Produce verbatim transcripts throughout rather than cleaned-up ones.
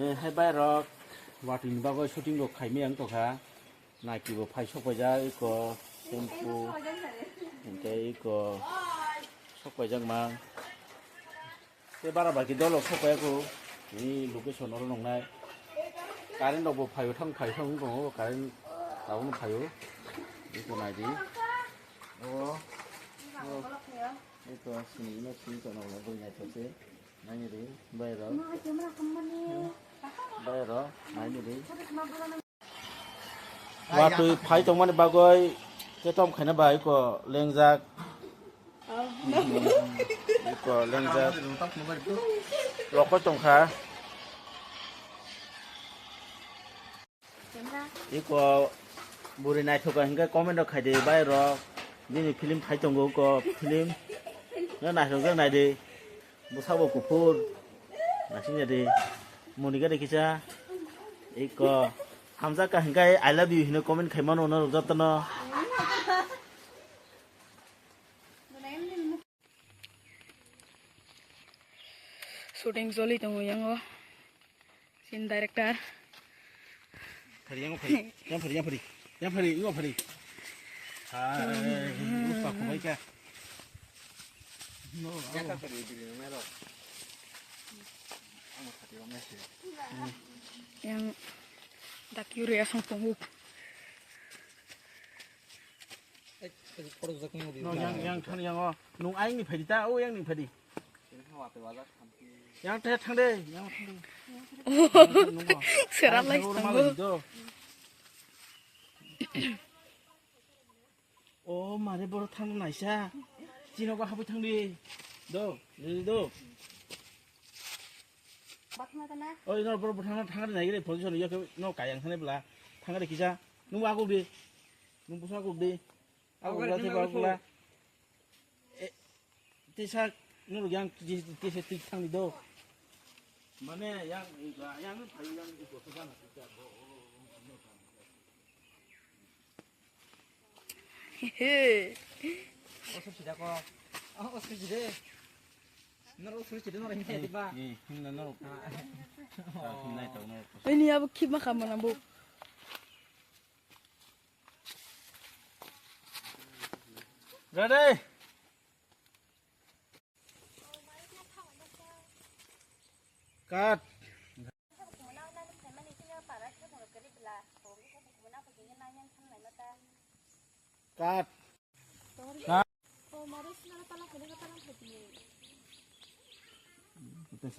Eh, hai bai rok, watwi ni bagwi shooting rok khaimai ang tongkha. Nike bo phai sok paijak, eko shampoo, hingke eko sok paijak mang. Tei bara bai khe dolok sok paiya kho, ni location oro nongnai. Current rok bo phaio thang, phaio thang wng tongo, current tabukno phaio. Eko nai di. O, o, eko sini no sini tongo, bui naithok se. Naini di, bai rok. Bai rok, naini di. Watwi phai tongmani bagwi ketom khaina bai eko lengjak. Eko lengjak. Rokoi tongkha. Eko buri naithok kha hingke comment rok khaidi bai rok. Bini film phai tongo eko film. No naithok jak naidi. Bwsabo kuphur. Naising jadi. Muni gari kisa. Eko. Hamjak ka hingkai I love you hino comment khai mano no jotono. Shooting choli tongo yango. Scene director. Phari, yang phari, yang phari, yang phari, yang phari, yang phari. Hai, lupa kubai ka. No, yang ka phari, phari, yang mero. Yang dak yuri asong tongo. No, yang, yang thani yang o. Nung ayang ni phadi ta, o yang ni phadi. Yang te thang de, yang thang de. Serap lai oro thang malai do. O mare boro thang naisa. Chino ba habui thang di. Do, di do. Oi, no boro thang thang de nai re position yo ke no kayang thane bla. Thang de kisa. Nung aguk di. Nung busa aguk di. Aguk la te ba aguk la. Tisa nuru yang tisa tik thang di do. Mane yang yang yang. He. Osu sida ko. Oh, osu sida. Noro osu sida noro hinta di ba. Ni hinna noro. Hinna to noro. Ini abu khip ma khamana bu. Ready? Cut. Cut. Cut. Cut.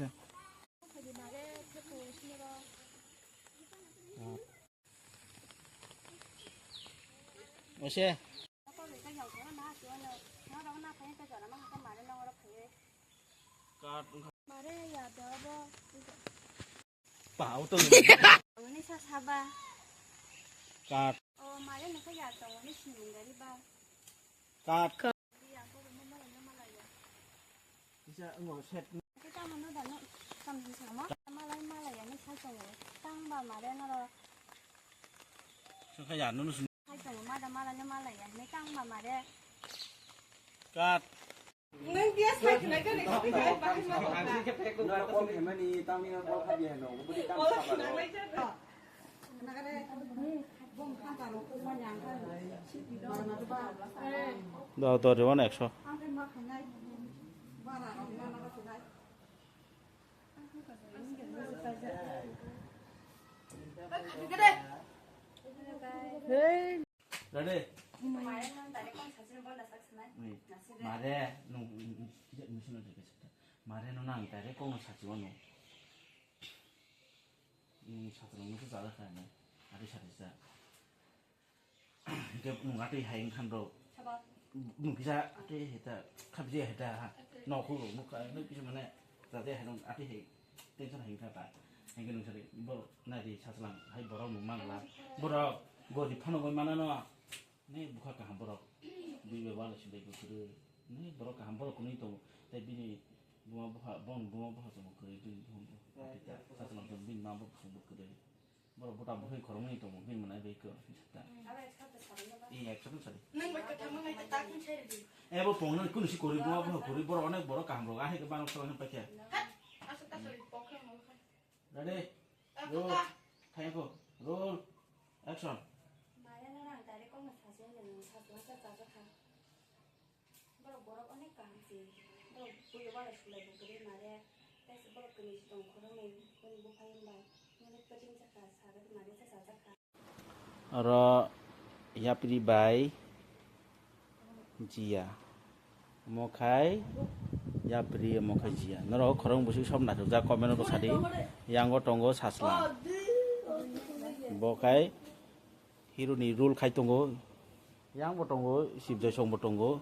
Ose. Pau to. Ini sa saba. Cut. O mare nokha ya to ni simung gari ba. Cut. Bisa engo set. Kita mano dano samjing sama. Malai malai ya ni sai tongo. Tang ba mare noro. Sokha ya nunu sunu. Sai tongo mada malai ni malai ya ni tang ba mare. Cut. Nang dia sai kena kan ni kau bai bahai ma. Nang kol hemani tang ni nang kol khabi heno. Budi tang saba. Daw, daw, rewan ekso. Ready? Mare, nung, nung, nung, nung, mare no nang tare kono sachi wano. Nung sachi wano to jala kha ne. Ati sachi sa. Hingke nung atwi hai wngkhan rok. Nung kisa atwi hai ta, khabje hai ta, nokhorok nukha, nung kisa mane, jate hai nung atwi hai tension hai wngkha ta. Hingke nung sari, borok naidi sachwlang hai borok nung mangla. Borok gorib phano goi manano, ne bwkha kaham borok. Bini bebak le sindai kwrwi, ne borok kaham borok kwnwi tongo. Tei bini buma bupha, bongni buma bupha chwngbo kwrwi, bini buma bupha, sachwlang chwng bini ma bupha chwngbo kwrwi. Borok bota bwrwi khoroknwi tongo, bini mwnai bai khe. Ee, ekso khe sadi. Ebo pongno kunu si kwrwi, buma bupha kwrwi, borok onek borok kaham rok, ahai khe bang rok sala hwn paikha. Ready? Roll. Thank you. Roll. Action. Mare no rang tare kok na saje ne no saje sa sa sa kha. Borok borok onek kaham si. Borok buyo bara sulai bo kiri mare. Tes borok kini si tong khoro ne. Boni buphai bai. Nini peting sa kha sa ga mare sa sa sa kha. Oro yapri bai jiya. Omo khai yapri, omo khai jiya. Norok khorang busi som naithok jak comment o bwsadi. Yango tongo sasla. Bo khai hero ni role khai tongo. Yang bo tongo, Sibjoi song bo tongo.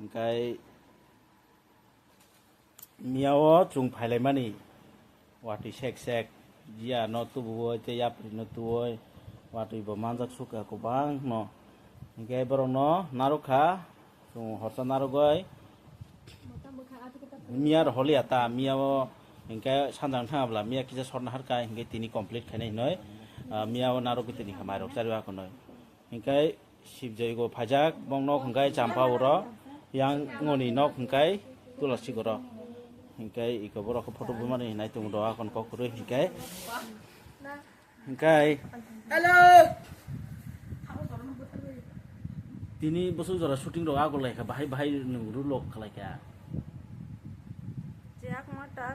Hingkai Miyao chwng phailaimani watwi sek sek, jiya no tubuwi tei yapri no tubuwi watwi bo manjak sukha kwbang no. Hinkhe borok no narwkha, chwng horsa narwgwi miya rw holiya ta, miya o hinkhe sanjang thangabla miya kisa sotna harkha hinkhe tini complete khainai hinwi, ah, miya o narwgwi tini kha mairok charwi akhonwi. Hinkhe Sibjoi go phaijak, bong nok hinkhe champa uro, yang ngoni nok hinkhe tulasi goro. Hinkhe iko borok photo bumani hinai tongo do akon kok kwrwi hinkhe. Hinkhe hello. Tini bosong jora shooting rok agor laikha, bahai bahai nwng rulok khlaikha. Chak motor.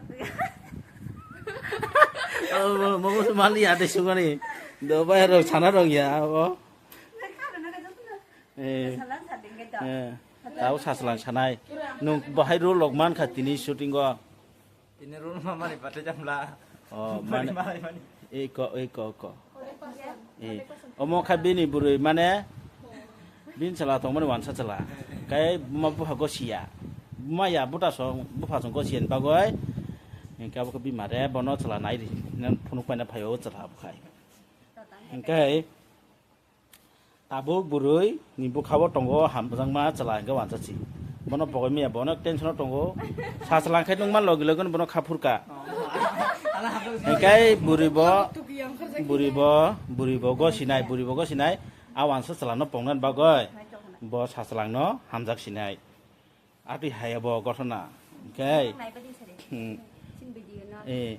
Oh, mo mo mali ade sugani. Do bai ro sana rong ya, oh. Eh. Eh. Tao saslang sanai. Nung bahai role rok mankha tini shooting o. Tini role ma mani pate jamla. Oh, mani. Mani, mani, mani. Eko, eko, eko. Eh. Omo kha bini bwrwi mane bin chala tongmani wansa chala. Kai buma bupha gosiya. Buma ya buta song, bupha song gosiya ni bagwi. Hingke abo khe bima re bono chala nai ri. Phunuk paina phaio chala bukhai. Hingke Tabuk bwrwi ni bwkha o tongo hamjakma chwla hwnkhe wansa si. Bono pogoi maya bono tension o tongo. Sa chwla khe nukma logi logi bono kha phurka. Hwnkhe bwrwi bo, bwrwi bo, bwrwi bo gosinai, bwrwi bo gosinai. A wansa chwla no pongna bagwi bo sa chwla no hamjak sinai. Atwi hai abo gotona. Hwnkhe. Naiba di sari. Hmm. Sin video no. Eh.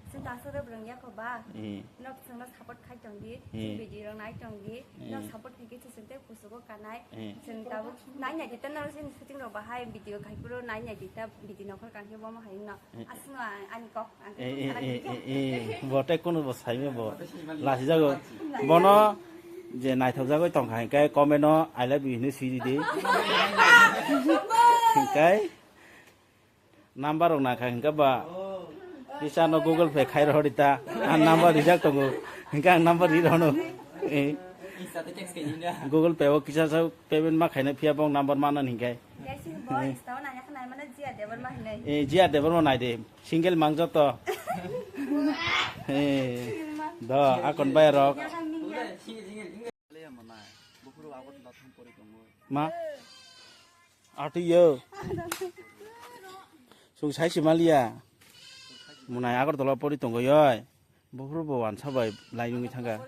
Sin ta sara brang ya ko ba. Eh. Nok sing no support khai tong di. Eh. Sin video rang nai tong di. Eh. Nok support khai ke sin te kusugo kanai. Eh. Sin ta bu nai nai di ta no sin shooting ro ba hai video khai puro nai nai di ta video no khol kan ke bo mo hai no. Eh. Asno ani kok. Eh, eh, eh, eh, eh, bo tei kono bo saime bo lasi jago. Bono je naithok jagoi tongkha hingke comment no I love you hinui sui di. Hingke number rok nangkha hingke ba kisa no Google Pay khai rohori ta. Ang number rijak tongo. Hingke ang number ri rohno. Eh. Google Pay o kisa sa payment ma khaina phiya bong number mana hingke. Guys, bo Insta o nanya khnai mano Jia Debbarma hinui. Eh, Jia Debbarma nai de. Single mang joto. Eh, do, akon bai rok. Ma? Artu yo. Sung sai si maliya. Munai Agartala pori tongo yoi. Buphuru bo wansa bai lai nungwi thangka.